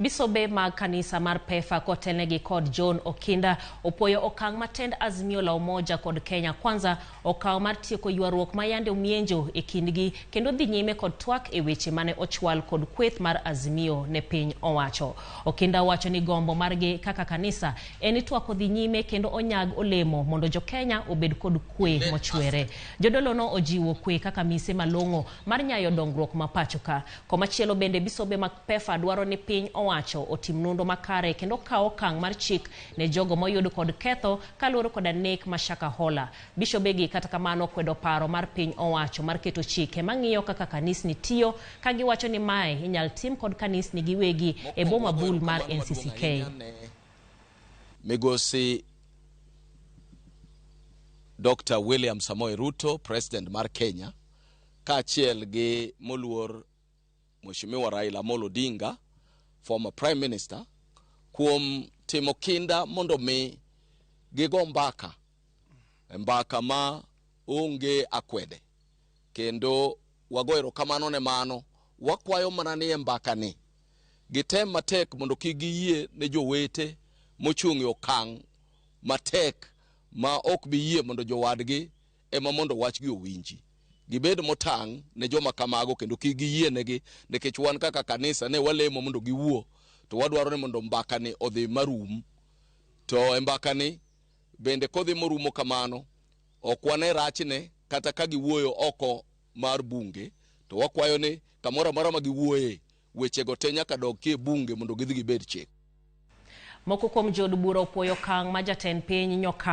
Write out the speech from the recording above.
Bisobe mag kanisa mar PEFA kotelnegi kod John Okinda opuoyo okang' ma tend Azimio la Umoja kod Kenya Kwanza okawo mar tieko ywaruok ma yande omienjo e kindgi kendo dhi nyime kod twak e weche mane ochwal kod kweth mar Azimio ne piny owacho. Okinda owacho ni gombo margi kaka kanisa en ni twak odhi nyime kendo onyag olemo mondo jo-Kenya obed kod kwe mochwere. Jodolono ojiwo kwe kaka mise malong'o mar nyayo dongruok ma pachoka. Komachielo bende bisobe mag PEFA dwaro ni piny owacho otim nonro makare kendo kaw okang' mar chik ne jogo moyud kod ketho kaluwore koda nek ma Shakahola. Bishobegi kata kamano okwedo paro mar piny owacho mar keto chike mang'iyo kaka kanisni tiyo ka giwacho ni mae inyal tim kod kanisni giwegi e bwo mabul mar NCCK. Migosi Dr. William Samoei Ruto, President mar Kenya, kaachiel gi moluor Mheshimiwa Raila Amolo Odinga, former Prime Minister, kuom timo kinda mondo mi gigo mbaka, mbaka ma onge akwede, kendo wago erokamano ne mano. Wakwayo mana ni e mbaka ni gitem matek mondo kik giyie ne jowete mochung' e okang' matek ma ok bi yie mondo jowadgi ema mondo wachgi owinji. Gibed motang' ne joma kamago kendo kik giyienegi nikech wan kaka kanisa ne walemo mondo giwuo to wadwaro ni mondo mbakani odhi marum. To e mbakani bende kodhi morumo kamano ok wane rachne kata ka giwuoyo oko mar bunge to wakwayo ni kamoro amora ma giwuoye wechego te nyaka dog ki e bunge mondo gidhi gibed chik. Moko kuom jood bura opuoyo okang' ma jatend piny nyokawo.